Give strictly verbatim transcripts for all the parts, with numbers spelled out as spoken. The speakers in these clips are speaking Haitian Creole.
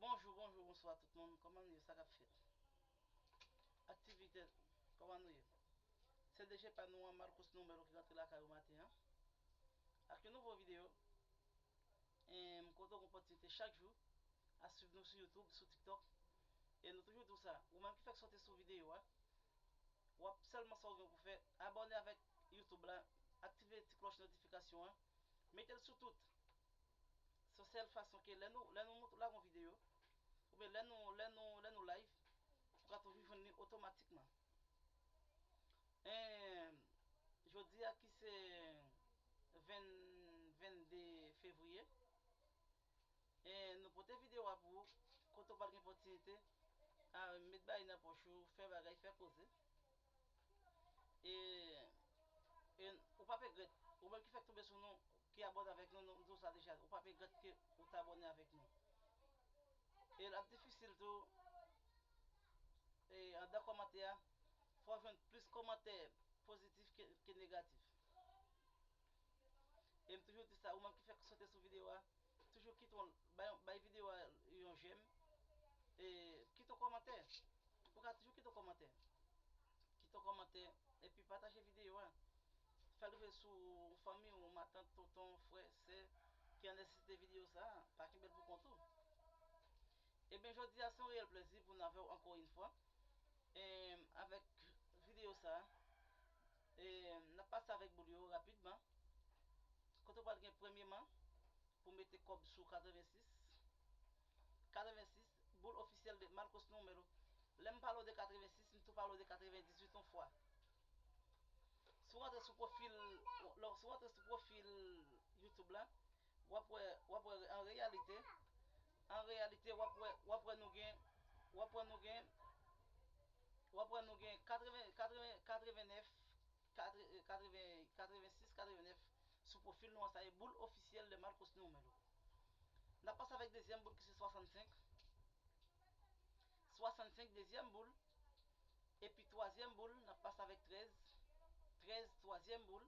Bonjou, bonjou, bonswa tout moun. Kòman nou ye? Sa k ap fèt? Aktivite, kòman nou ye? Se D J pa nou an, Marcos Numero ki rantre lakay ou maten an. Ak yon nouvo videyo. E m kontan w gen opòtinite chak jou a swiv nou sou YouTube, sou TikTok. E nou toujou di w sa. Ou menm ki fèk soti sou videyo a, w ap sèlman sa w gen pou fè, abòne avèk YouTube la, aktive ti klòch notifikasyon an, mete l sou tout. Se sèl fason ke lè nou, lè nou lage yon videyo, oubyen lè nou, lè nou, lè nou live, ou ka toujou jwenn li otomatikman. E jodi a ki se ven, vennde fevriye, e nou pote videyo a pou ou, kote w pral gen opòtinite a met bagay nan pòch ou, fè bagay, fè koze. E, e ou p ap regrèt. Ou menm ki fèk tonbe sou nou, ki abòne avèk nou, nou di w sa deja, ou p ap regrèt ke ou t abòne avèk nou. E l ap difisil tou, e anndan kòmantè a, fò w jwenn plis kòmantè pozitif ke, ke negatif. E m toujou di sa, ou menm ki fèk sote sou videyo a, toujou kite yon, bay, bay videyo a yon jèm, e kite yon kòmantè. Ou ka toujou kite yon kòmantè. Kite yon kòmantè, epi pataje videyo a. Fè l rive sou fanmi w, matant, tonton, frè, sè, ki an nesesite videyo sa a, pa kenbe l pou kont ou. Ebyen, jodi a se yon reyèl plezi pou n avè w ankò yon fwa. E, avèk videyo sa a, e, n ap pase avèk boul yo rapidman. Kote w pral gen premyeman, pou mete kòb sou katrevensis. Katrevensis, boul ofisyèl de Marcos Numero. Lè m pale w de katrevensis, m tou pale w de katrevendizuit yon fwa. Si w rantre sou pwofil, lè, si w rantre sou pwofil YouTube la, w ap wè, w ap wè an reyalite, an reyalite, w ap wè, w ap wè nou gen, w ap wè nou gen, w ap wè nou gen katreven, katreven, katrevennèf, katreven, katrevensis, katrevennèf sou pwofil nou an, sa e boul ofisyèl de Marcos Numero. N ap pase avèk dezyèm boul ki se swasannsenk. Swasannsenk, dezyèm boul. Epi twazyèm boul, n ap pase avèk trèz. Trèz, twazyèm boul.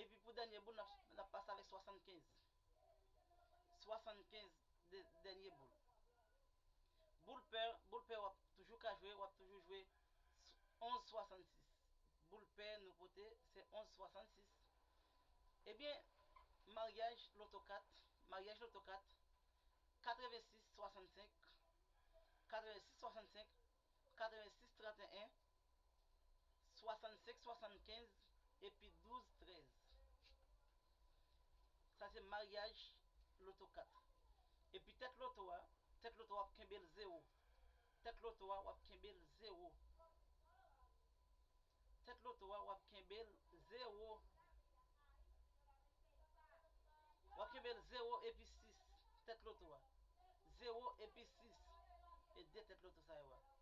Epi pou dènye boul, n ap, n ap pase avèk swasannkenz. Swasannkenz, de, dènye boul. Boul pè, boul pè w ap toujou ka jwe, w ap toujou jwe s-, onz swasannsis. Boul pè nou pote, se onz swasannsis. Ebyen, maryaj loto kat, maryaj loto kat, katrevensis swasannsenk, katrevensis swasannsenk, katrevensis tranteyen, swasannsenk swasannkenz, epi douz trèz. Sa se maryaj loto kat. Epi tèt loto a, tèt loto a w ap kenbe l zewo. Tèt loto a w ap kenbe l zewo. Tèt loto a w ap kenbe l zewo. W ap kenbe l zewo epi sis. Tèt loto a. Zewo epi sis. E de tèt loto sa yo a.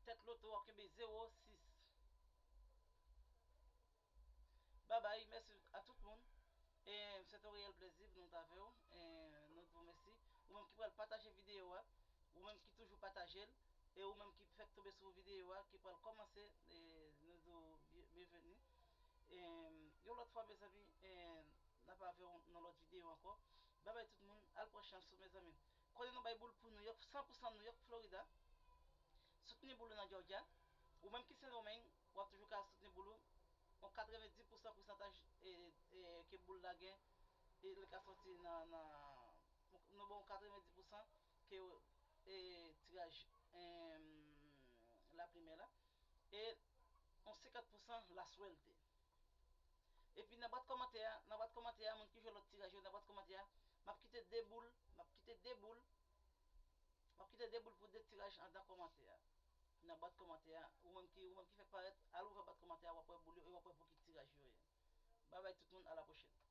Tèt loto w ap kenbe zewo sis. Babay, mèsi a tout moun. E se te yon reyèl plezi pou nou t avè w. E nou di w mèsi. Ou menm ki pral pataje videyo a, ou menm ki toujou pataje l, e ou menm ki fèk tonbe sou videyo a, ki pral kòmanse, e nou di w byen-, byenveni. E yon lòt fwa, mezanmi, e n ap avè w nan lòt videyo ankò. Babay tout moun, al pran chans ou, mezanmi. Kote nou bay boul pou Nouyòk, san pou san Nouyòk, Florida. Soutni boul ou nan Georgia. Ou menm ki Sendomeng, w ap toujou ka soutni boul ou. Yon katrevenndis pousan pousantaj, e, e, ke boul la gen, e, li ka sòti nan, nan, nou ba w katrevenndis pousan ke, e, tiraj, em, laplimè la. E yon senkant pousan la suerte. Epi nan bwat kòmantè a, nan bwat kòmantè a, moun ki jwe lòt tiraj yo, nan bwat kòmantè a, m ap kite de boul, m ap kite de boul, m ap kite de boul pou de tiraj anndan kòmantè a. Nan bwat kòmantè a, ou menm ki, ou menm ki fèk parèt, al ouvè bwat kòmantè a, w ap wè boul yo, e w ap wè pou ki tiraj yo ye. Babay tout moun, a la pwochèn.